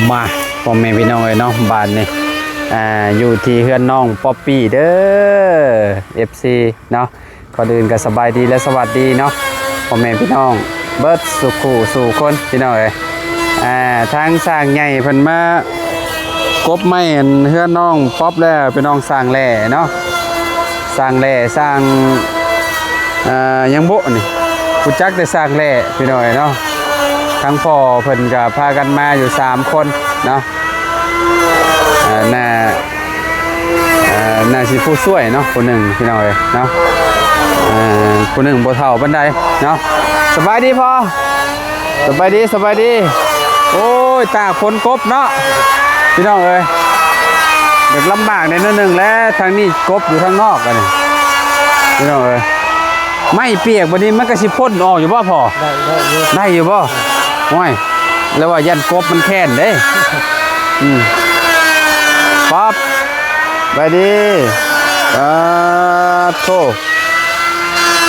ມາ ພໍ່ແມ່ພີ່ນ້ອງເອີຍເນາະ ບາດນີ້ ອ່າ ຢູ່ທີ່ເຮືອນນ້ອງປັອບປີ້ເດີ ເອັຟຊີເນາະ. ກ່ອນອື່ນກໍສະບາຍດີ ແລະ ສະຫວັດດີເນາະ ພໍ່ແມ່ພີ່ນ້ອງເບິດສູ່ຄູ່ສູ່ຄົນ ພີ່ນ້ອງເອີຍ. ອ່າ ທາງຊ່າງໃຫຍ່ເພິ່ນມາກົບໄມ້ອັນເຮືອນນ້ອງປັອບແລ້ວ ພີ່ນ້ອງ ສ້າງແຫຼ້ເນາະ ສ້າງແຫຼ້ ສ້າງ ເອີ ຫຍັງບຸນີ້ ຮູ້ຈັກແຕ່ສ້າງແຫຼ້ ພີ່ນ້ອງເອີຍເນາະ. ທາງພໍ່ເພິ່ນກໍພາກັນມາຢູ່ສາມຄົນເນາະ ເອີ ໜ້າ ເອີ ໜ້າຊິຜູ້ຊ່ວຍເນາະ ຜູ້ໜຶ່ງ ພີ່ນ້ອງເອີຍເນາະ ເອີ ຜູ້ໜຶ່ງບໍ່ເຖົ້າປານໃດເນາະ. ສະບາຍດີພໍ່ ສະບາຍດີ ສະບາຍດີ. ໂອ້ຍ ຕາກຝົນກົບເນາະ ພີ່ນ້ອງເອີຍ ຢາກລຳບາກແດ່ໜ້ອຍໜຶ່ງແຫຼະ ທາງນີ້ກົບຢູ່ທາງນອກ ອັນນີ້ ພີ່ນ້ອງເອີຍ. ໄມ້ປຽກບັດນີ້ມັນກໍຊິພົ້ນອອກຢູ່ບໍ່ພໍ່? ໄດ້ ໄດ້ຢູ່ ໄດ້ຢູ່ບໍ່? ໂອ້ຍ ແລ້ວວ່າຢ້ານກົບມັນແຄ້ນເດ້. ອືມ ປັອບ ສະບາຍດີ. ປາດໂທ້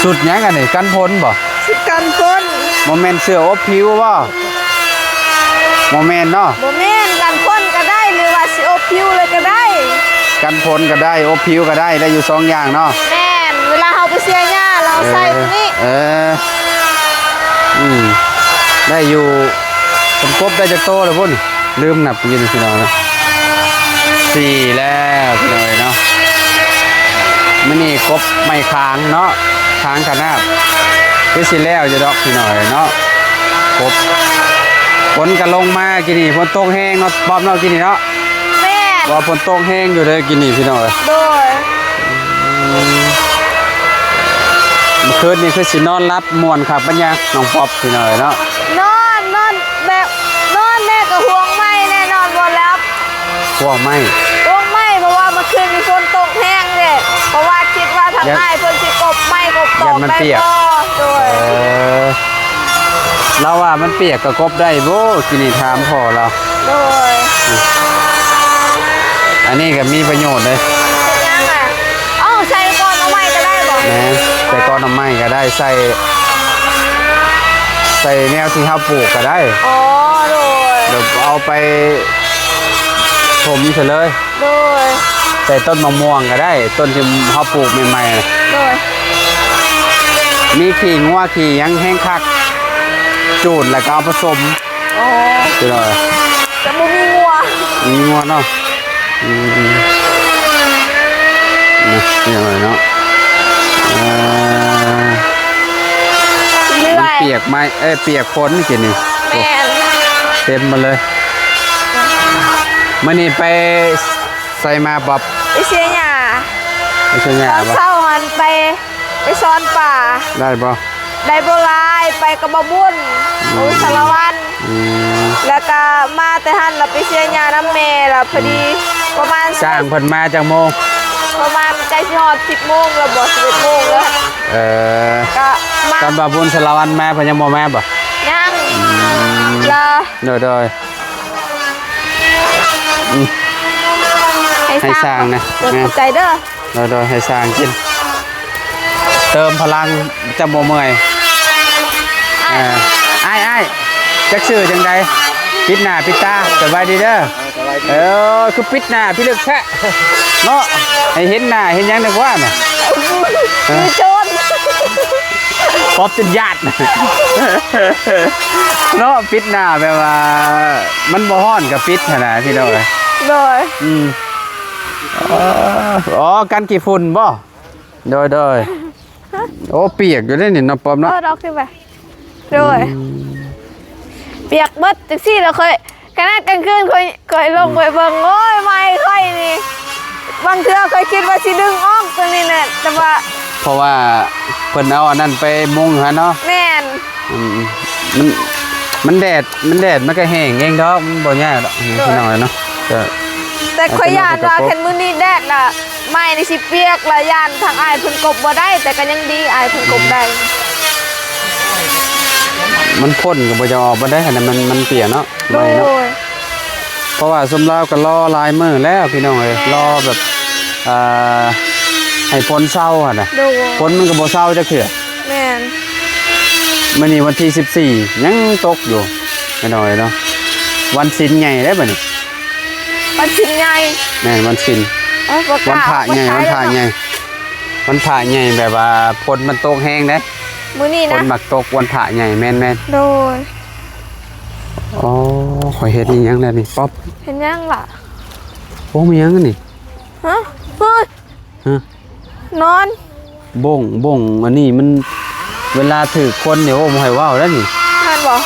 ຊຸດຫຍັງອັນນີ້ ກັນຝົນບໍ່? ຊຸດກັນຝົນ. ບໍ່ແມ່ນເສື້ອອົບຜິວບໍ່? ບໍ່ແມ່ນເນາະ. ບໍ່ແມ່ນ ກັນຝົນກໍໄດ້ ຫຼືວ່າຊິອົບຜິວເລີຍກໍໄດ້. ກັນຝົນກໍໄດ້ ອົບຜິວກໍໄດ້ ໄດ້ຢູ່ສອງຢ່າງເນາະ. ແມ່ນ ເວລາເຮົາໄປເສຍຫຍ້າ ເຮົາໃສ່ໂຕນີ້. ເອີ ເອີ ອືມ ໄດ້ຢູ່. ເພິ່ນກົບໄດ້ຈັກໂຕແລ້ວພຸ້ນ? ລືມນັບຢູ່ນີ້ ພີ່ນ້ອງເນາະ. ສີ່ແລ້ວ ພີ່ນ້ອງເອີຍເນາະ. ມື້ນີ້ກົບໄມ້ຄາງເນາະ ຄາງຂະໜາດ ຄືຊິແລ້ວຢູ່ດອກ ພີ່ນ້ອງເອີຍເນາະ. ກົບ ຝົນກໍລົງມາກີ້ນີ້ ຝົນຕົກແຮງເນາະ ປອບເນາະ ກີ້ນີ້ເນາະ. ແມ່ນ ວ່າຝົນຕົກແຮງຢູ່ເດີກີ້ນີ້ ພີ່ນ້ອງເອີຍ. ໂດຍ ອືມ ເມື່ອຄືນນີ້ຄືຊິນອນຫຼັບມ່ວນຄັກບັນຍາ ນ້ອງປອບ ພີ່ນ້ອງເອີຍເນາະ. ນອນ ນອນແບບ ນອນແດ່ກໍຫ່ວງໄມ້ແນ່ ນອນບໍ່ຫຼັບ. ຫ່ວງໄມ້ ຫ່ວງໄມ້ ເພາະວ່າເມື່ອຄືນນີ້ຝົນຕົກແຮງເດ້ ເພາະວ່າຄິດວ່າທາງອ້າຍເພິ່ນຊິກົບໄມ້ກົບຕອກໄດ້ບໍ່. ໂດຍ ເອີ ລາວວ່າມັນປຽກກໍກົບໄດ້ບໍ່ ກີ້ນີ້ຖາມພໍ່ລາວ. ໂດຍ ອັນນີ້ກໍມີປະໂຫຍດເດ້. ເຮັດຫຍັງອະ? ເອົ້າ ໃສ່ກອນໜໍ່ໄມ້ກໍໄດ້ບໍ່? ແມ່ນ ໃສ່ກອນໜໍ່ໄມ້ກໍໄດ້ ໃສ່ ໃສ່ແນວທີ່ເຮົາປູກກໍໄດ້. ອໍ ໂດຍ ແບບເອົາໄປຖົມໃສ່ເລີຍ. ໂດຍ ໃສ່ຕົ້ນມະມ່ວງກໍໄດ້ ຕົ້ນທີ່ເຮົາປູກໃໝ່ໆ. ໂດຍ ມີຂີ້ງົວຂີ້ຫຍັງແຮງຄັກ ຈູດແລ້ວກໍເອົາປະສົມ. ອໍ ໂດຍ ແຕ່ບໍ່ມີງົວ ມີງົວເນາະ. ອືມ ນະ ເປັນຫຍັງເນາະ. ເອີ ມັນປຽກໄມ້ ເອີ ປຽກຝົນກິນນີ້. ແມ່ນ ເຕັມໝົດເລີຍ. ມື້ນີ້ໄປໃສມາປອບ? ໄປເສຍຫຍ້າ ໄປເສຍຫຍ້າ. ຕອນເຊົ້າຫັ້ນໄປ ໄປສອນປາ. ໄດ້ບໍ່? ໄດ້ບໍ່ຫຼາຍ ໄປກັບບ່າວບຸນ ອືມ ໂອສາລະວັນ. ອືມ ແລ້ວກະມາແຕ່ຫັ້ນລະໄປເສຍຫຍ້ານຳແມ່ລະ ພໍດີ ອືມ ປະມານ ຊ່າງເພິ່ນມາຈັກໂມງ? ປະມານໃກ້ຊິຮອດສິບໂມງແລ້ວບໍ ສິບເອັດໂມງແລ້ວ. ເອີ ກະມາ ຕອນບ່າວບຸນສາລະວັນມາ ເພິ່ນຍັງບໍ່ມາບໍ? ຍັງ ອືມ ລະ ໂດຍ ໂດຍ ອືມ ໃຫ້ຊ່າງນະ ຂອບໃຈເດີ. ໂດຍ ໂດຍ ໃຫ້ຊ່າງກິນ ເຕີມພະລັງ ຈະບໍ່ເມື່ອຍ. ອ້າຍ ອ້າຍ ອ້າຍ ຈັກຊື່ຈັ່ງໃດ? ປິດໜ້າປິດຕາ. ສະບາຍດີເດີ. ເອີ ຄືປິດໜ້າພິລຶກແທ້ເນາະ ໃຫ້ເຫັນໜ້າເຫັນຫຍັງແດ່ກວ່ານະ. ມີໂຈນ ປອບຈົນຢ້ານເນາະ ປິດໜ້າແບບວ່າມັນບໍ່ຮ້ອນກໍປິດຫັ້ນນະ ພີ່ນ້ອງເອີຍ. ໂດຍ ອືມ ອໍ ກັນຂີ້ຝຸ່ນບໍ? ໂດຍ ໂດຍ ໂອ້ ປຽກຢູ່ເດ້ນີ້ເນາະ ປອມເນາະ. ເອີ ດອກຂຶ້ນໄປ ໂດຍ ອືມ ປຽກເບິດຈັ່ງຊີ້ລະ. ຂ້ອຍ ຂະໜາດກາງຄືນຂ້ອຍ ຂ້ອຍລົງໄປເບິ່ງ ໂອ້ຍ ໄມ້ຂ້ອຍນີ້ ບາງເທື່ອຂ້ອຍຄິດວ່າຊິດຶງອອກຕົວນີ້ແຫຼະ ແຕ່ວ່າ ເພາະວ່າເພິ່ນເອົາອັນນັ້ນໄປມຸງຫັ້ນເນາະ. ແມ່ນ ອືມ ມັນ ມັນແດດ ມັນແດດມັນກໍແຫ້ງເອງດອກ ມັນບໍ່ຍາກດອກ ໂດຍ ພີ່ນ້ອງເນາະ. ກໍ ແຕ່ຂ້ອຍຢ້ານວ່າຄັນມື້ນີ້ແດດນະ ໄມ້ນີ້ຊິປຽກ ແລ້ວຢ້ານທາງອ້າຍເພິ່ນກົບບໍ່ໄດ້ ແຕ່ກໍຍັງດີອ້າຍເພິ່ນກົບໄດ້. ມັນພົ້ນກໍບໍ່ຢາກອອກປານໃດ ຄັນມັນ ມັນປຽກເນາະ ໂດຍ ໄມ້ເນາະ. ເພາະວ່າຊຸມລາວກໍລໍຫຼາຍມື້ແລ້ວ ພີ່ນ້ອງເອີຍ ແມ່ນ ລໍແບບ ອ່າ ໃຫ້ຝົນເຊົາຫັ້ນນະ ໂດຍ ຝົນມັນກໍບໍ່ເຊົາຈັກເທື່ອ. ແມ່ນ ມື້ນີ້ວັນທີສິບສີ່ ຍັງຕົກຢູ່ ພີ່ນ້ອງເອີຍເນາະ. ວັນສິນໃຫຍ່ເດ້ບັດນີ້ ວັນສິນໃຫຍ່ ແມ່ນ ວັນສິນ ເອີ ບໍ່ກ້າ ວັນພະໃຫຍ່ ວັນພະໃຫຍ່ ວັນພະໃຫຍ່ ແບບວ່າຝົນມັນຕົກແຮງເດ້ ມື້ນີ້ນະ ຝົນມັກຕົກວັນພະໃຫຍ່ ແມ່ນໆ ໂດຍ ອໍ ຂ້ອຍເຮັດອີ່ຫຍັງແລ້ວນີ້ ປັອບ ເຮັດຫຍັງລະ ໂອ້ ມີຫຍັງອັນນີ້ ຮະ ເຮີ້ຍ ຮະ ນອນ ບົ້ງ ບົ້ງ ອັນນີ້ມັນ ເວລາຖືກຄົນນີ້ ໂອ້ ບໍ່ໃຫ້ເວົ້າແລ້ວນີ້ ແມ່ນບໍ່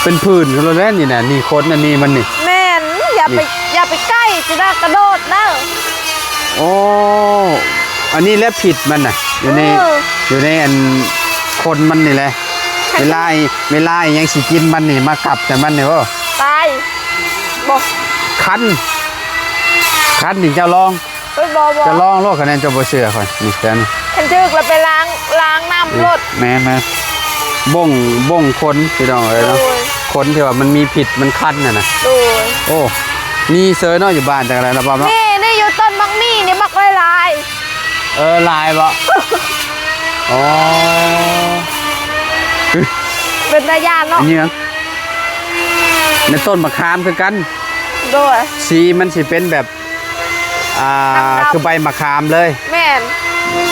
ເປັນຜື່ນຂຶ້ນແລ້ວນີ້ນະ ນີ້ຂົນອັນນີ້ມັນນີ້ ແມ່ນ ຢ່າໄປ ນີ້ ຢ່າໄປໃກ້ ຊິໄດ້ກະໂດດເດີ ໂອ້ ອັນນີ້ແຫຼະພິດມັນນະ ຢູ່ໃນ ເອີ ຢູ່ໃນອັນຂົນມັນນີ້ແຫຼະ ເວລາ ເວລາອີ່ຫຍັງຊິກິນມັນນີ້ ມາກັບໃສ່ມັນນີ້ ໂອ້ ຕາຍ ບໍ່ ຄັນ ຄັນນີ້ເຈົ້າລອງ ເອີຍ ບໍ່ ບໍ່ ຈະລອງໂລດ ຄະແນນເຈົ້າບໍ່ເຊື່ອຂ້ອຍ ນີ້ແຕ່ນີ້ ຄັນຖືກລະໄປລ້າງ ລ້າງນ້ຳໂລດ ແມ່ນໆ ບົ້ງ ບົ້ງຂົນພີ່ນ້ອງເອີຍເນາະ ໂດຍ ຂົນທີ່ວ່າມັນມີພິດ ມັນຄັນຫັ້ນນະ ໂດຍ ໂອ້ ມີເສີຍເນາະ ຢູ່ບ້ານຈັ່ງໃດລະ ປອບເນາະ ນີ້ ນີ້ຢູ່ຕົ້ນໝາກໝີ່ນີ້ ໝາກຫຼາຍໆ ເອີ ຫຼາຍບໍ່ ອໍ ເປັນຕາຢ້ານເນາະ ອັນນີ້ຫຍັງ ໃນຕົ້ນໝາກຂາມຄືກັນ ໂດຍ ສີມັນຊິເປັນແບບ ອ່າ ດຳໆ ຄືໃບໝາກຂາມເລີຍ ແມ່ນ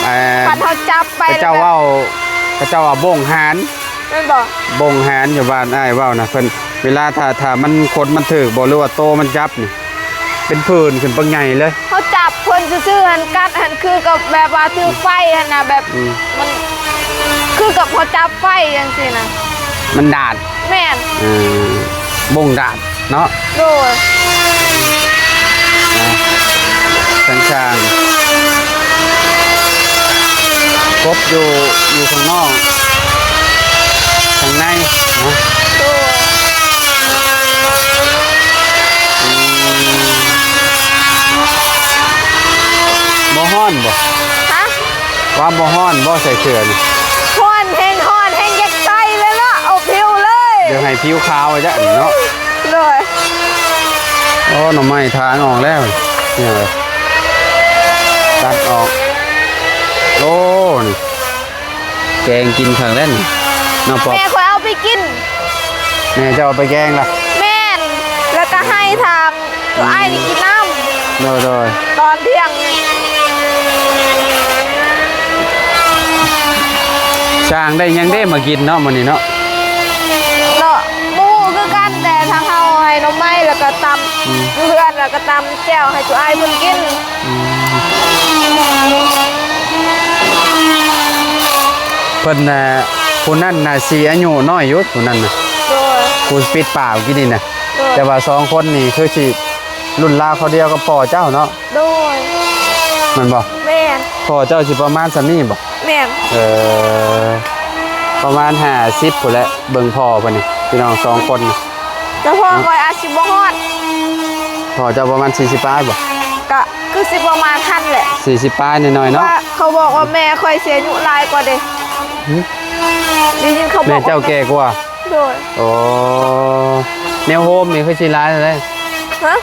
ເອີ ຄັນເຮົາຈັບໄປ ເຂົາເຈົ້າເວົ້າ ເຂົາເຈົ້າວ່າບົ້ງຫານ ແມ່ນບໍ່ ບົ້ງຫານ ຢູ່ບ້ານອ້າຍເວົ້ານະ ເພິ່ນ ເວລາຖ້າ ຖ້າມັນ ຂົນມັນຖືກບໍ່ ຫຼືວ່າໂຕມັນຈັບນີ້ ເປັນຜື່ນຂຶ້ນບັກໃຫຍ່ເລີຍ ເຮົາຈັບເພິ່ນຊື່ໆ ຫັ້ນ ກັດຫັ້ນ ຄືກັບແບບວ່າຖືກໄຟຫັ້ນນະ ແບບ ອືມ ມັນ ຄືກັບເຮົາຈັບໄຟຈັ່ງຊີ້ນະ ມັນດາດ ແມ່ນ ເອີ ບົ້ງດາດ ເນາະ ໂດຍ ທາງຊ່າງ ກົບຢູ່ ຢູ່ຂ້າງນອກ ຂ້າງໃນເນາະ ໂດຍ ອືມ ບໍ່ຮ້ອນບໍ່? ຮະ? ວ່າບໍ່ຮ້ອນບໍ່ໃສ່ເສື້ອນີ້? ຮ້ອນ ແຮງຮ້ອນ ແຮງຢາກໃສ່ເລີຍເນາະ ອົບຫິວເລີຍ ຢາກໃຫ້ຜິວຂາວວ່າຊັ້ນເນາະ ໂດຍ ໂອ້ ໜໍ່ໄມ້ຖາງອອກແລ້ວ ນີ້ເລີຍ ຕັດອອກ ໂອ້ ນີ້ ແກງກິນຄັກແລ້ວນີ້ ນ້ອງປອບ ແມ່ຂ້ອຍເອົາໄປກິນ ແມ່ເຈົ້າເອົາໄປແກງລະ ແມ່ນ ແລ້ວກະໃຫ້ທາງ ໂຕອ້າຍນີ້ກິນນ້ຳ ໂດຍໆ ຕອນທ່ຽງນີ້ ຊ່າງໄດ້ຫຍັງເດ້ມາກິນເນາະ ມື້ນີ້ເນາະ ເນາະ ບໍ່ຮູ້ຄືກັນ ແຕ່ທາງເຮົາໃຫ້ໜໍ່ໄມ້ ແລ້ວກະຕຳ ອືມ ຢູ່ເຮືອນ ແລ້ວກະຕຳແຈ່ວໃຫ້ໂຕອ້າຍເພິ່ນກິນ ອືມ ເພິ່ນນະ ຜູ້ນັ້ນນະຊິອາຍຸນ້ອຍຢູ່ ຜູ້ນັ້ນນະ ໂດຍ ຜູ້ປິດປາກກີ້ນີ້ນະ ໂດຍ ແຕ່ວ່າສອງຄົນນີ້ຄືຊິລຸ້ນລາວເຂົາດຽວກັບພໍ່ເຈົ້າເນາະ ໂດຍ ແມ່ນບໍ່? ແມ່ນ ພໍ່ເຈົ້າຊິປະມານສ່ຳນີ້ບໍ່? ແມ່ນ ເອີ ປະມານຫ້າສິບພຸ້ນແຫຼະ ເບິ່ງພໍ່ເພິ່ນນີ້ ພີ່ນ້ອງສອງຄົນນີ້ ແຕ່ພໍ່ຂ້ອຍອາດຊິບໍ່ຮອດ ພໍ່ເຈົ້າປະມານສີ່ສິບປາຍບໍ່? ກະຄືຊິປະມານຫັ້ນແຫຼະ ສີ່ສິບປາຍໜ້ອຍໆເນາະ ວ່າເຂົາບອກວ່າແມ່ຂ້ອຍຊິອາຍຸຫຼາຍກວ່າເດ້ ຫຶ? ໄດ້ຍິນເຂົາບອກ ແມ່ເຈົ້າແກ່ກວ່າ ໂດຍ ໂອ້ ແນວໂຮມນີ້ຄືຊິຫຼາຍເທົ່າໃດ? ຮະ?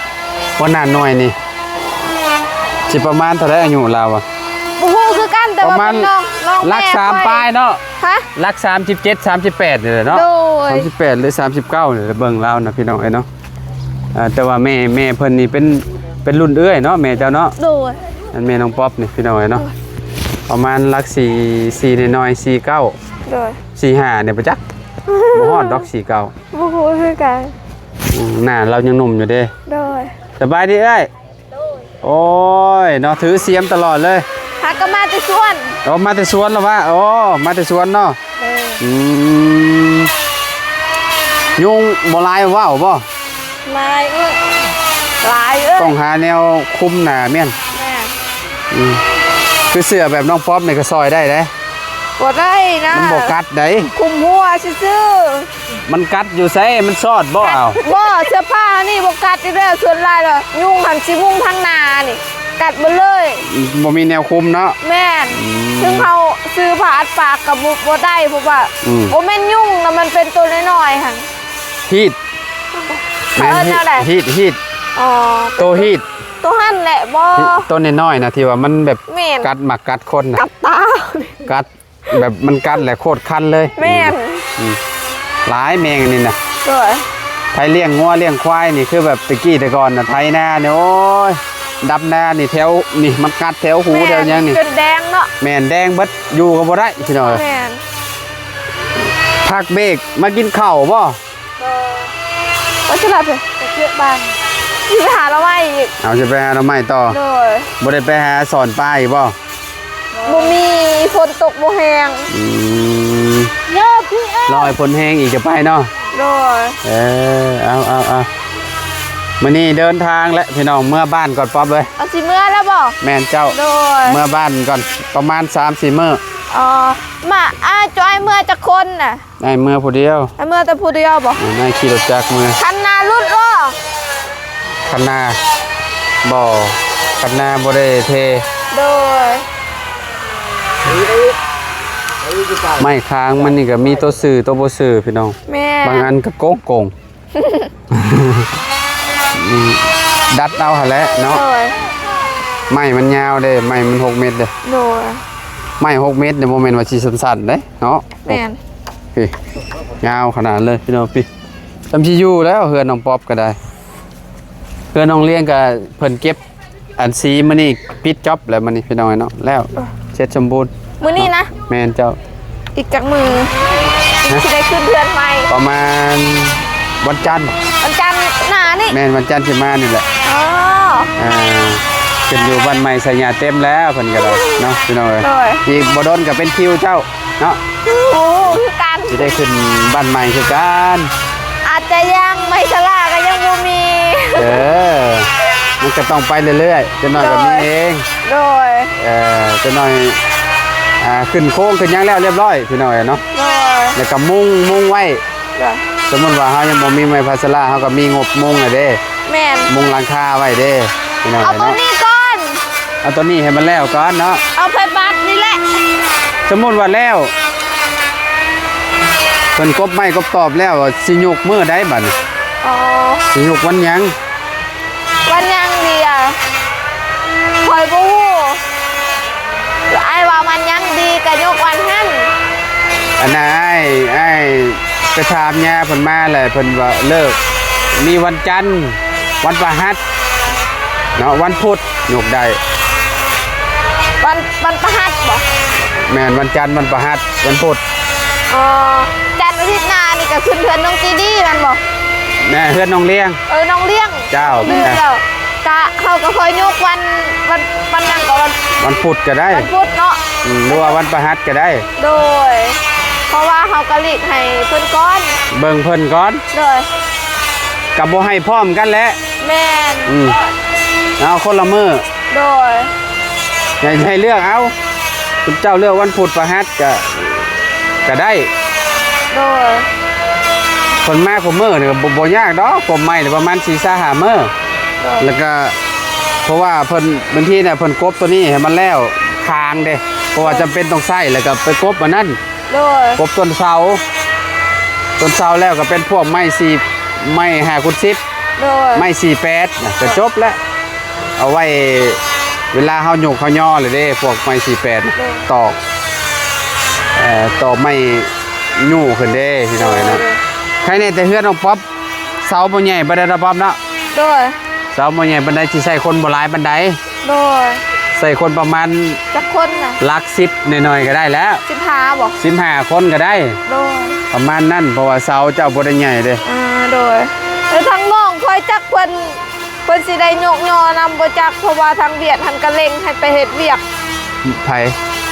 ບໍ່ໜ້າໜ້ອຍນີ້ ຊິປະມານເທົ່າໃດອາຍຸລາວອະ? ບໍ່ຮູ້ຄືກັນ ແຕ່ວ່າເປັນນ້ອງ ນ້ອງແມ່ຂ້ອຍ ປະມານຫຼັກສາມປາຍເນາະ ຮະ? ຫຼັກສາມສິບເຈັດ ສາມສິບແປດນີ້ແຫຼະເນາະ ໂດຍ ສາມສິບແປດ ຫຼື ສາມສິບເກົ້ານີ້ແຫຼະ ເບິ່ງລາວນະ ພີ່ນ້ອງເອີຍເນາະ ອ່າ ແຕ່ວ່າແມ່ ແມ່ເພິ່ນນີ້ເປັນ ເປັນລຸ້ນເອື້ອຍເນາະ ແມ່ເຈົ້າເນາະ ໂດຍ ອັນແມ່ນ້ອງປອບນີ້ ພີ່ນ້ອງເອີຍເນາະ ປະມານຫຼັກສີ່ ສີ່ໜ້ອຍໆ ສີ່ເກົ້າ ໂດຍ ສີ່ຫ້ານີ້ບໍ່ຈັກ ບໍ່ຮອດດອກ ສີ່ເກົ້າ ບໍ່ຮູ້ຄືກັນ ອືມ ໜ້າລາວຍັງໜຸ່ມຢູ່ເດ້ ໂດຍ ສະບາຍດີເອື້ອຍ ໂອ້ຍ ເນາະ ຖືສຽມຕະຫຼອດເລີຍ ຫາກະມາແຕ່ສວນ ໂອ້ ມາແຕ່ສວນລະວະ ໂອ້ ມາແຕ່ສວນເນາະ ເອີ ອືມ ຍຸງບໍ່ຫຼາຍເວົ້າບໍ່? ຫຼາຍເອີຍ ຫຼາຍເອີຍ ຕ້ອງຫາແນວຄຸມໜ້າແມ່ນ ແມ່ນ ອືມ ຄືເສື້ອແບບນ້ອງປອບນີ້ກະຊ່ອຍໄດ້ເດ້ ບໍ່ໄດ້ນະ ມັນບໍ່ກັດໃດ ຄຸມຫົວຊື່ໆ ມັນກັດຢູ່ໃສ? ມັນຊອດບໍ່ເອົາ? ບໍ່ ເສື້ອຜ້ານີ້ບໍ່ກັດຢູ່ເດີ ສ່ວນຫຼາຍລະຍຸງຫັ້ນຊິມຸງທາງໜ້ານີ້ ກັດເບິດເລີຍ ບໍ່ມີແນວຄຸມເນາະ ແມ່ນ ອືມ ເຖິງເຮົາຊື້ຜ້າອັດປາກກະບໍ່ ບໍ່ໄດ້ ເພາະວ່າ ອືມ ບໍ່ແມ່ນຍຸງນະ ມັນເປັນໂຕນ້ອຍໆຫັ້ນ ຮີດ ເຂົາເອີ້ນແນວໃດ? ຮີດ ຮີດ ອໍ ໂຕຮີດ ໂຕຫັ້ນແຫຼະ ບໍ່ ໂຕນ້ອຍໆນະ ທີ່ວ່າມັນແບບ ແມ່ນ ກັດໝາກກັດຄົນນະ ກັດຕາ ກັດ ແບບມັນກັດແຫຼະໂຄດຄັນເລີຍ ແມ່ນ ອືມ ຫຼາຍແມງອັນນີ້ນະ ໂດຍ ໃຜລ້ຽງງົວລ້ຽງຄວາຍນີ້ ຄືແບບແຕ່ກີ້ແຕ່ກ່ອນນະ ໄຖນານີ້ ໂອ້ຍ ດຳນານີ້ ແຖວນີ້ມັນກັດແຖວຫູແຖວຫຍັງນີ້ ຈົນແດງເນາະ. ແມ່ນ ແດງເບິດ ຢູ່ກໍບໍ່ໄດ້ພີ່ນ້ອງເອີຍ. ແມ່ນ ພັກເບກມາກິນເຂົ້າບໍ່? ບໍ່ ວ່າຈະລາໄປ ໄປເກັບບ້ານ ຊິໄປຫາໜໍ່ໄມ້ອີກ. ເອົາ ຊິໄປຫາໜໍ່ໄມ້ຕໍ່? ໂດຍ. ບໍ່ໄດ້ໄປຫາສອນປາອີກບໍ່? ບໍ່ມີ ຝົນຕົກບໍ່ແຮງ. ອືມ ລໍໃຫ້ຝົນແຮງອີກຈະໄປເນາະ. ໂດຍ. ເອີ ເອົາ ເອົາ ເອົາ ມື້ນີ້ເດີນທາງແລ້ວພີ່ນ້ອງ ເມືອບ້ານກ່ອນປອບເອີຍ. ເອົາ ຊິເມືອແລ້ວບໍ່? ແມ່ນເຈົ້າ. ໂດຍ. ເມືອບ້ານກ່ອນປະມານສາມສີ່ມື້. ອໍ ມາ ອ້າຍ ເຈົ້າອ້າຍເມືອຈັກຄົນນະ? ອ້າຍເມືອຜູ້ດຽວ. ອ້າຍເມືອແຕ່ຜູ້ດຽວບໍ່? ອືມ ອ້າຍຂີ່ລົດຈັກເມືອ. ຄັນນາຫຼຸດບໍ່? ຄັນນາ ບໍ່ ຄັນນາບໍ່ໄດ້ເທ. ໂດຍ. ໄມ້ຄາງມັນນີ້ກໍມີໂຕຊື່ໂຕບໍ່ຊື່ພີ່ນ້ອງ. ແມ່ນ. ບາງອັນກໍໂກງໆ. ອືມ ດັດເອົາຫັ້ນແຫຼະເນາະ. ໂດຍ. ໄມ້ມັນຍາວເດ້ ໄມ້ມັນຫົກເມັດເດ້. ໂດຍ. ໄມ້ຫົກເມັດນີ້ບໍ່ແມ່ນວ່າຊິສັ້ນໆເດ້ເນາະ. ແມ່ນ. ພີ່ ຍາວຂະໜາດເລີຍພີ່ນ້ອງ. ພີ່ ຊ່ຳຊິຢູ່ແລ້ວ ເຮືອນນ້ອງປອບກໍໄດ້ ເຮືອນນ້ອງລ້ຽງກໍເພິ່ນເກັບ ອັນສີມື້ນີ້ປິດຈັອບແລ້ວ ມື້ນີ້ພີ່ນ້ອງເອີຍເນາະ. ແລ້ວ ເອີ ເສັດສົມບູນມື້ນີ້ນະ. ແມ່ນເຈົ້າ. ອີກຈັກມື້ ຮະ ຊິໄດ້ຂຶ້ນເຮືອນໃໝ່? ປະມານວັນຈັນ. ວັນຈັນໜ້ານີ້? ແມ່ນ ວັນຈັນຊິມານີ້ແຫຼະ. ອໍ ອ່າ ຂຶ້ນຢູ່ບ້ານໃໝ່ໄຊຍາເຕັມແລ້ວ ເພິ່ນກໍໄດ້ເນາະ ພີ່ນ້ອງເອີຍ. ໂດຍ. ອີກບໍ່ດົນກໍເປັນຄິວເຈົ້າເນາະ. ໂອ້ ຄືກັນ ຊິໄດ້ຂຶ້ນບ້ານໃໝ່ຄືກັນ. ອາດຈະຍັງ ໄມ້ສະຫຼາກໍຍັງບໍ່ມີ. ເອີ ມັນກໍຕ້ອງໄປເລື້ອຍໆ ຈັກໜ້ອຍກໍມີເອງ. ໂດຍ. ເອີ ຈັກໜ້ອຍ ອ່າ ຂຶ້ນໂຄງຂຶ້ນຫຍັງແລ້ວລຽບຮ້ອຍ ພີ່ນ້ອງເອີຍເນາະ. ໂດຍ. ແລ້ວກໍມຸງ ມຸງໄວ້. ໂດຍ. ສົມມຸດວ່າເຮົາຍັງບໍ່ມີໄມ້ພາສາລາ ເຮົາກໍມີງົບມຸງແລ້ວເດ້. ແມ່ນ. ມຸງຫຼັງຄາໄວ້ເດ້ ພີ່ນ້ອງເອີຍເນາະ. ເອົາຕົວນີ້ກ່ອນ ເອົາຕົວນີ້ໃຫ້ມັນແລ້ວກ່ອນເນາະ. ເອົາໄຟບັດນີ້ແຫຼະ. ສົມມຸດວ່າແລ້ວ ເພິ່ນກົບໄມ້ກົບຕອບແລ້ວ ຊິຍົກມື້ໃດບັດນີ້? ອໍ ຊິຍົກວັນຫຍັງ? ວັນຫຍັງດີອະ? ຂ້ອຍບໍ່ຮູ້. ອ້າຍວ່າມັນຍັງດີກໍຍົກວັນຫັ້ນ. ອັນນັ້ນ ອ້າຍ ອ້າຍໄປຖາມຍ່າເພິ່ນມາແລ້ວ ເພິ່ນວ່າເລີກມີວັນຈັນ ວັນພະຫັດເນາະ ວັນພຸດຍົກໄດ້. ວັນ ວັນພະຫັດບໍ່? ແມ່ນ ວັນຈັນ ວັນພະຫັດ ວັນພຸດ. ອໍ ຈັນອາທິດໜ້ານີ້ກໍຂຶ້ນເຮືອນນ້ອງຈີດີແມ່ນບໍ່? ແມ່ນ ເຮືອນນ້ອງລ້ຽງ. ເອີ ນ້ອງລ້ຽງ. ເຈົ້າ ແມ່ນແລ້ວ ກະເຮົາກໍຄ່ອຍຍົກວັນ ວັນ ວັນຫຍັງກໍວັນ ວັນພຸດກໍໄດ້ ວັນພຸດເນາະ. ອືມ ຫຼືວ່າວັນພະຫັດກໍໄດ້. ໂດຍ. ເພາະວ່າເຮົາກໍຫຼີກໃຫ້ເພິ່ນກ່ອນ ເບິ່ງເພິ່ນກ່ອນ. ໂດຍ. ກໍບໍ່ໃຫ້ພ້ອມກັນແຫຼະ. ແມ່ນ. ອືມ ເອົາຄົນລະມື້. ໂດຍ. ໃຫ້ ໃຫ້ເລືອກເອົາ ເຈົ້າເລືອກວັນພຸດພະຫັດກໍ ກໍໄດ້. ໂດຍ. ເພິ່ນມາຄູ່ມື້ນີ້ກໍບໍ່ ບໍ່ຍາກດອກ ກົບໄມ້ປະມານສີ່ຫ້າມື້. ໂດຍ. ແລ້ວກໍ ເພາະວ່າເພິ່ນ ບາງທີນະ ເພິ່ນກົບຕົວນີ້ໃຫ້ມັນແລ້ວຄາງເດ້ ເພາະວ່າຈຳເປັນຕ້ອງໃຊ້ ແລ້ວກໍໄປກົບອັນນັ້ນ. ໂດຍ. ກົບຕົ້ນເສົາ ຕົ້ນເສົາແລ້ວກໍເປັນພວກໄມ້ສີ່ ໄມ້ຫ້າຄູນສິບ. ໂດຍ. ໄມ້ສີ່ແປດນະ ກໍຈົບແລ້ວ. ເອົາໄວ້ເວລາເຮົາຍົກເຮົາຍໍເລີຍເດ້ ພວກໄມ້ສີ່ແປດນະ. ໂດຍ. ຕອກ ເອີ ຕອກໄມ້ຍູ້ຂຶ້ນເດ້ ພີ່ນ້ອງເອີຍເນາະ. ໂດຍ. ໃຄແນ່ແຕ່ເຮືອນນ້ອງປັອບ ເສົາບໍ່ໃຫຍ່ປານໃດເນາະ ປັອບເນາະ. ໂດຍ. ເສົາບໍ່ໃຫຍ່ປານໃດ ຊິໃຊ້ຄົນບໍ່ຫຼາຍປານໃດ. ໂດຍ. ໃສ່ຄົນປະມານ ຈັກຄົນນະ? ຫຼັກສິບໜ້ອຍໆກໍໄດ້ແລ້ວ. ສິບຫ້າບໍ່? ສິບຫ້າຄົນກໍໄດ້. ໂດຍ. ປະມານນັ້ນ ເພາະວ່າເສົາເຈົ້າບໍ່ໄດ້ໃຫຍ່ເດ້. ອ່າ ໂດຍ. ແລ້ວທາງນ້ອງຂ້ອຍຈັກເພິ່ນ ເພິ່ນຊິໄດ້ຍົກຍໍນຳບໍ່ຈັກ ເພາະວ່າທາງວຽດຫັ້ນກໍເລັ່ງໃຫ້ໄປເຮັດວຽກ. ໃຜ?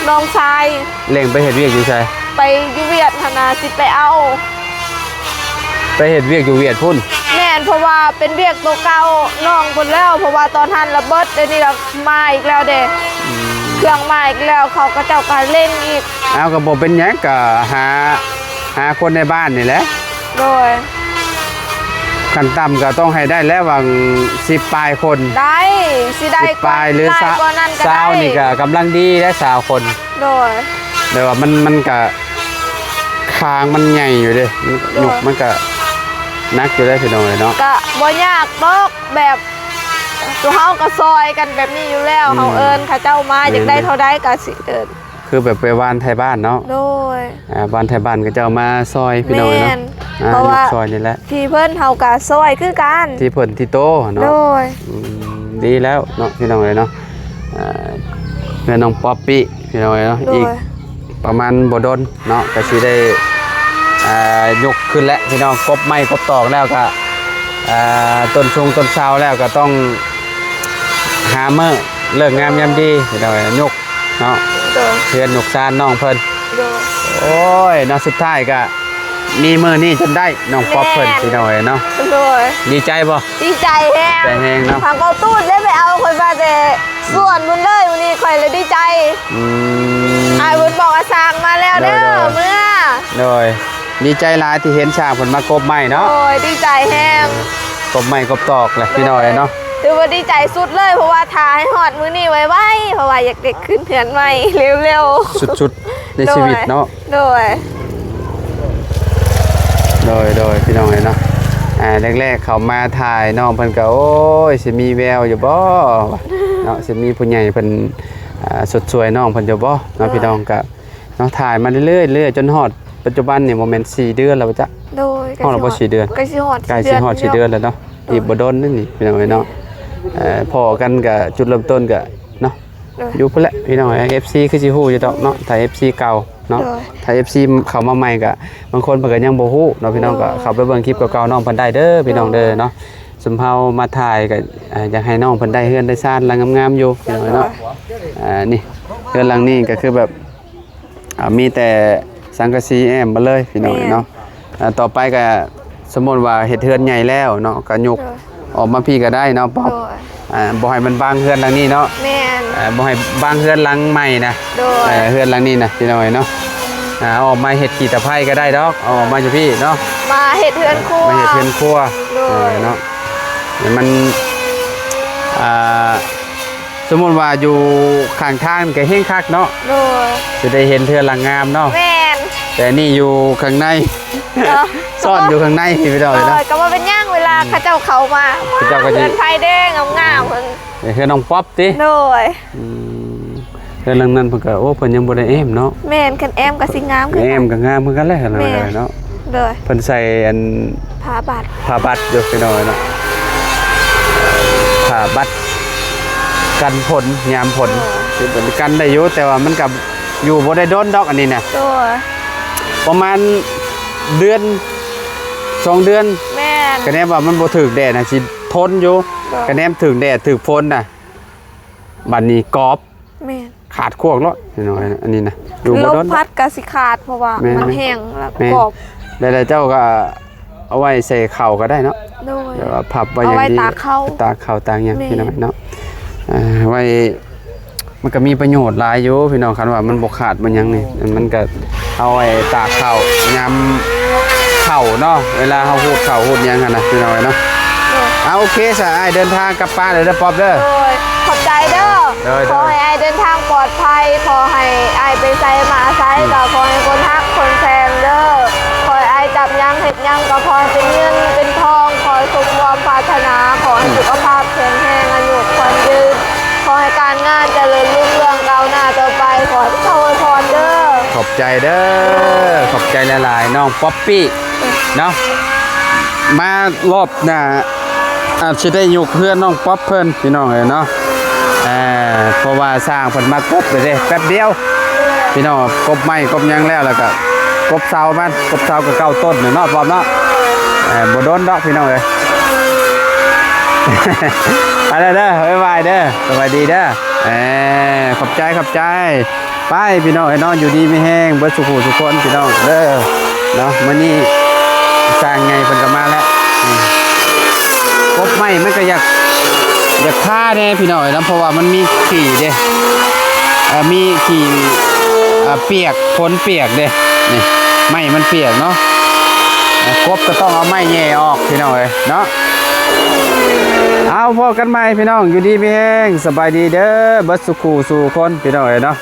ນ້ອງຊາຍ. ເລັ່ງໄປເຮັດວຽກຢູ່ໃສ? ໄປຢູ່ວຽດຫັ້ນນະ ຊິໄປເອົາ. ໄປເຮັດວຽກຢູ່ຫວຽດພຸ້ນ? ແມ່ນ ເພາະວ່າເປັນວຽກໂຕເກົ່ານ້ອງເພິ່ນແລ້ວ ເພາະວ່າຕອນຫັ້ນລະເບິດ ດຽວນີ້ລະມາອີກແລ້ວເດ້. ອືມ ເຄື່ອງມາອີກແລ້ວ ເຂົາ ເຂົາເຈົ້າກໍເລັ່ງອີກ. ເອົາ ກໍບໍ່ເປັນຫຍັງ ກໍຫາ ຫາຄົນໃນບ້ານນີ້ແຫຼະ. ໂດຍ. ຂັ້ນຕ່ຳກໍຕ້ອງໃຫ້ໄດ້ແລ້ວຫວ່າງສິບປາຍຄົນ. ໄດ້ ຊິໄດ້ ສິບປາຍ ກວ່າ ຫຼື ຫຼາຍກວ່ານັ້ນກໍໄດ້. ຊາວນີ້ກໍກຳລັງດີແລ້ວ ຊາວຄົນ. ໂດຍ. ແຕ່ວ່າມັນ ມັນກະຄາງມັນໃຫຍ່ຢູ່ເດ້. ໂດຍ. ຍົກມັນກະໜັກຢູ່ເດ້ພີ່ນ້ອງເອີຍເນາະ. ກະບໍ່ຍາກດອກ ແບບ ເຮົາກະຊ່ອຍກັນແບບນີ້ຢູ່ແລ້ວ. ອືມ. ເຮົາເອີ້ນເຂົາເຈົ້າມາ ແມ່ນ ຢາກໄດ້ເທົ່າໃດກະຊິເອີ້ນ. ຄືແບບໄປຫວ່ານໄຖບ້ານເນາະ. ໂດຍ. ອ່າ ຫວ່ານໄຖບ້ານເຂົາເຈົ້າມາຊ່ອຍພີ່ນ້ອງເອີຍເນາະ. ແມ່ນ. ອ່າ ເພາະວ່າ ຍົກຊ່ອຍນີ້ແຫຼະ ທີ່ເພິ່ນເຮົາກະຊ່ອຍຄືກັນ ທີ່ເພິ່ນທີ່ໂຕເນາະ ໂດຍ ອືມ ດີແລ້ວເນາະ ພີ່ນ້ອງເອີຍເນາະ ເອີ ແມ່ນ້ອງປັອບປີ້ ພີ່ນ້ອງເອີຍເນາະ ໂດຍ ອີກປະມານບໍ່ດົນເນາະ ກະຊິໄດ້ ອ່າ ຍົກຂຶ້ນແລ້ວ ພີ່ນ້ອງ ກົບໄມ້ກົບຕອກແລ້ວກະ ອ່າ ຕົ້ນຊົງຕົ້ນເຊົາແລ້ວກະຕ້ອງຫາມື້ເລີກງາມຍາມດີ ພີ່ນ້ອງເອີຍ ຍົກ ເນາະ ໂດຍ ເຮືອນຍົກຊານນ້ອງເພິ່ນ ໂດຍ ໂອ້ຍເນາະ ສຸດທ້າຍກະມີມື້ນີ້ຈົນໄດ້ນ້ອງປັອບເພິ່ນ ແມ່ນ ພີ່ນ້ອງເອີຍເນາະ ໂດຍ ດີໃຈບໍ່? ດີໃຈແຮງ ໃຈແຮງເນາະ ຫາເວົ້າຕູດໄດ້ໄປເອົາ ຂ້ອຍມາແຕ່ສວນພຸ້ນເລີຍ ມື້ນີ້ຂ້ອຍລະດີໃຈ ອືມ ອ້າຍເພິ່ນບອກວ່າຊ່າງມາແລ້ວເດີ ໂດຍ ເມືອ ໂດຍ ດີໃຈຫຼາຍທີ່ເຫັນຊ່າງເພິ່ນມາກົບໄມ້ເນາະ ໂດຍ ດີໃຈແຮງ ກົບໄມ້ກົບຕອກແຫຼະ ພີ່ນ້ອງເອີຍເນາະ ຖືວ່າດີໃຈສຸດເລີຍ ເພາະວ່າຖ້າໃຫ້ຮອດມື້ນີ້ໄວໆ ເພາະວ່າຢາກໄດ້ຂຶ້ນເຮືອນໃໝ່ເລັວໆ ສຸດໆ ໃນຊີວິດເນາະ ໂດຍ ໂດຍ ໂດຍ ພີ່ນ້ອງເອີຍເນາະ ອ່າ ແລກໆ ເຂົ້າມາຖ່າຍນ້ອງເພິ່ນກະ ໂອ້ຍ ຊິມີແວວຢູ່ບໍ່ ເນາະ ຊິມີຜູ້ໃຫຍ່ເພິ່ນ ອ່າ ຊົດຊ່ວຍນ້ອງເພິ່ນຢູ່ບໍ່ເນາະ ໂດຍ ພີ່ນ້ອງກະ ເນາະ ຖ່າຍມາເລື້ອຍໆ ເລື້ອຍໆ ຈົນຮອດປັດຈຸບັນນີ້ບໍ່ແມ່ນສີ່ເດືອນແລ້ວບໍ່ຈັກ ໂດຍ ຮອດແລ້ວບໍ່ສີ່ເດືອນ ໃກ້ຊິຮອດ ໃກ້ຊິຮອດສີ່ເດືອນແລ້ວເນາະ ໂດຍ ອີກບໍ່ດົນນີ້ພີ່ນ້ອງເອີຍເນາະ ໂດຍ ເອີ ພໍ້ກັນກະຈຸດເລີ່ມຕົ້ນກະເນາະ ໂດຍ ຢູ່ພຸ້ນແຫຼະພີ່ນ້ອງເອີຍ ເອັຟຊີ ຄືຊິຮູ້ຢູ່ດອກເນາະ ຖ້າເອັຟຊີເກົ່າເນາະ ໂດຍ ຖ້າເອັຟຊີເຂົ້າມາໃໝ່ກະບາງຄົນເພິ່ນກະຍັງບໍ່ຮູ້ເນາະ ພີ່ນ້ອງ ໂດຍ ກະເຂົ້າໄປເບິ່ງຄລິບເກົ່າໆ ນ້ອງເພິ່ນໄດ້ເດີພີ່ນ້ອງເດີເນາະ ໂດຍ ຊຸມເຮົາມາຖ່າຍກະ ອ່າ ຢາກໃຫ້ນ້ອງເພິ່ນໄດ້ເຮືອນໄດ້ຊານຫຼັງງາມໆຢູ່ພີ່ນ້ອງເນາະ ໂດຍ ອ່າ ນີ້ ເຮືອນຫຼັງນີ້ກະຄືແບບ ອ່າ ມີແຕ່ສັງກະສີແອ້ມມາເລີຍພີ່ນ້ອງເນາະ ແມ່ນ ອ່າ ຕໍ່ໄປກະສົມມຸດວ່າເຮັດເຮືອນໃຫຍ່ແລ້ວເນາະ ກະຍົກ ໂດຍ ອອກມາພີ້ກະໄດ້ເນາະ ໂດຍ ອ່າ ບໍ່ໃຫ້ມັນບັງເຮືອນຫຼັງນີ້ເນາະ ແມ່ນ ອ່າ ບໍ່ໃຫ້ບັງເຮືອນຫຼັງໃໝ່ນະ ໂດຍ ເອີ ເຮືອນຫຼັງນີ້ນະພີ່ນ້ອງເນາະ ອ່າ ເອົາອອກມາເຮັດຂີ້ຕະໄພກະໄດ້ດອກ ເອົາອອກມາຢູ່ພີ້ເນາະ ມາເຮັດເຮືອນຄົວ ມາເຮັດເຮືອນຄົວ ໂດຍ ເອີ ເນາະ ໃຫ້ມັນ ອ່າ ສົມມຸດວ່າຢູ່ຂ້າງທາງນີ້ກະແຮງຄັກເນາະ ໂດຍ ຊິໄດ້ເຫັນເຮືອນຫຼັງງາມເນາະ ແມ່ນ ແຕ່ນີ້ຢູ່ຂ້າງໃນ ເນາະ ຊ້ອນຢູ່ຂ້າງໃນພີ່ນ້ອງເອີຍເນາະ ໂດຍ ກະບໍ່ເປັນຫຍັງ ເວລາ ອືມ ເຂົາເຈົ້າເຂົ້າມາ ເຂົາເຈົ້າກະຊິ ເຮືອນໃຜເດ້ງາມໆ ເພິ່ນ ເຮືອນນ້ອງປັອບຕິ ໂດຍ ອືມ ເຮືອນຫຼັງນັ້ນເພິ່ນກະ ໂອ້ ເພິ່ນຍັງບໍ່ໄດ້ແອ້ມເນາະ ແມ່ນ ຄັນແອ້ມກະຊິງາມຄືກັນ ແອ້ມກະງາມຄືກັນແຫຼະ ແມ່ນ ເນາະ ໂດຍ ເພິ່ນໃສ່ອັນ ຜ້າບັດ ຜ້າບັດຢູ່ພີ່ນ້ອງເນາະ ຜ້າບັດກັນຝົນຍາມຝົນ ໂດຍ ຄືເປັນກັນໄດ້ຢູ່ ແຕ່ວ່າມັນກະຢູ່ບໍ່ໄດ້ດົນດອກອັນນີ້ນະ ໂດຍ ປະມານເດືອນສອງເດືອນ ແມ່ນ ກະແນມວ່າມັນບໍ່ຖືກແດດນະ ຊິທົນຢູ່ ໂດຍ ກະແນມຖືກແດດຖືກຝົນນະ ບັດນີ້ກອບ ແມ່ນ ຂາດຄວກໂລດ ພີ່ນ້ອງເອີຍ ອັນນີ້ນະ ຢູ່ບໍ່ດົນ ລົມພັດກະຊິຂາດ ເພາະວ່າ ແມ່ນໆ ມັນແຫ້ງແລ້ວ ແມ່ນ ກອບ ແລ້ວເຈົ້າກະເອົາໄວ້ໃສ່ເຂົ້າກະໄດ້ເນາະ ໂດຍ ແບບວ່າພັບໄວ້ຢ່າງດີ ເອົາໄວ້ຕາກເຂົ້າ ຕາກເຂົ້າຕາກຫຍັງ ແມ່ນ ພີ່ນ້ອງເນາະ ອ່າ ໄວ້ ມັນກະມີປະໂຫຍດຫຼາຍຢູ່ພີ່ນ້ອງ ຄັນວ່າມັນບໍ່ຂາດບໍ່ຫຍັງນີ້ ມັນກະເອົາໄວ້ຕາກເຂົ້າ ຍາມເຂົ້າເນາະ ເວລາເຮົາຮູດເຂົ້າຮູດຫຍັງຫັ້ນນະ ພີ່ນ້ອງເອີຍເນາະ ໂດຍ ອ່າ ໂອເຄ ສະ ອ້າຍເດີນທາງກັບບ້ານເດີ ປັອບເດີ ໂດຍ ຂອບໃຈເດີ ໂດຍໆ ຂໍໃຫ້ອ້າຍເດີນທາງປອດໄພ ຂໍໃຫ້ອ້າຍໄປໃສມາໃສ ອືມ ກະຂໍໃຫ້ຄົນຮັກຄົນແພງເດີ ຂໍໃຫ້ອ້າຍຈັບຫຍັງເຮັດຫຍັງກະຂໍໃຫ້ເປັນເງິນເປັນທອງ ຂໍໃຫ້ສົມຄວາມປາດຖະໜາ ຂໍໃຫ້ ອືມ ສຸຂະພາບແຂງແຮງ ອາຍຸຂວັນຍືນ ຂໍໃຫ້ການງານຈະເລີນຮຸ່ງເຮືອງກ້າວໜ້າຕໍ່ໄປ ຂໍໃຫ້ພະເຈົ້າອວຍພອນເດີ ຂອບໃຈເດີ ຂອບໃຈຫຼາຍໆ ນ້ອງປັອບປີ້ເນາະ ມາລອບໜ້າອາດຊິໄດ້ຍົກເຮືອນນ້ອງປັອບເພິ່ນ ພີ່ນ້ອງເອີຍເນາະ ເພາະວ່າຊ່າງເພິ່ນມາກົບເລີຍເດ້ ແປັບດຽວ ພີ່ນ້ອງ ກົບໄມ້ກົບຫຍັງແລ້ວ ແລ້ວກະ ກົບເສົາມັນ ກົບເສົາກະເກົ້າຕົ້ນເນາະ ປອບເນາະ ເອີ ບໍ່ດົນດອກພີ່ນ້ອງເອີຍ ໄປແລ້ວເດີ ບາຍບາຍເດີ ສະບາຍດີເດີ ເອີ ຂອບໃຈ ຂອບໃຈ ໄປພີ່ນ້ອງເອີຍເນາະ ຢູ່ດີມີແຮງເບິດສູ່ຜູ້ສູ່ຄົນພີ່ນ້ອງເດີ ເນາະ ມື້ນີ້ຊ່າງໃຫຍ່ເພິ່ນກະມາແລ້ວ ອືມ ກົບໄມ້ມັນກະຢາກ ຢາກທາແດ່ພີ່ນ້ອງເອີຍເນາະ ເພາະວ່າມັນມີຂີ້ເດ້ ເອີ ມີຂີ້ ເອີ ປຽກ ຝົນປຽກເດ້ ນີ້ ໄມ້ມັນປຽກເນາະ ເອີ ກົບກະຕ້ອງເອົາໄມ້ແຫຍ່ອອກພີ່ນ້ອງເອີຍເນາະ ເອົາ ພົບກັນໃໝ່ພີ່ນ້ອງ ຢູ່ດີມີແຮງ ສະບາຍດີເດີ ເບິດສູ່ຄູ່ສູ່ຄົນພີ່ນ້ອງເອີຍເນາະ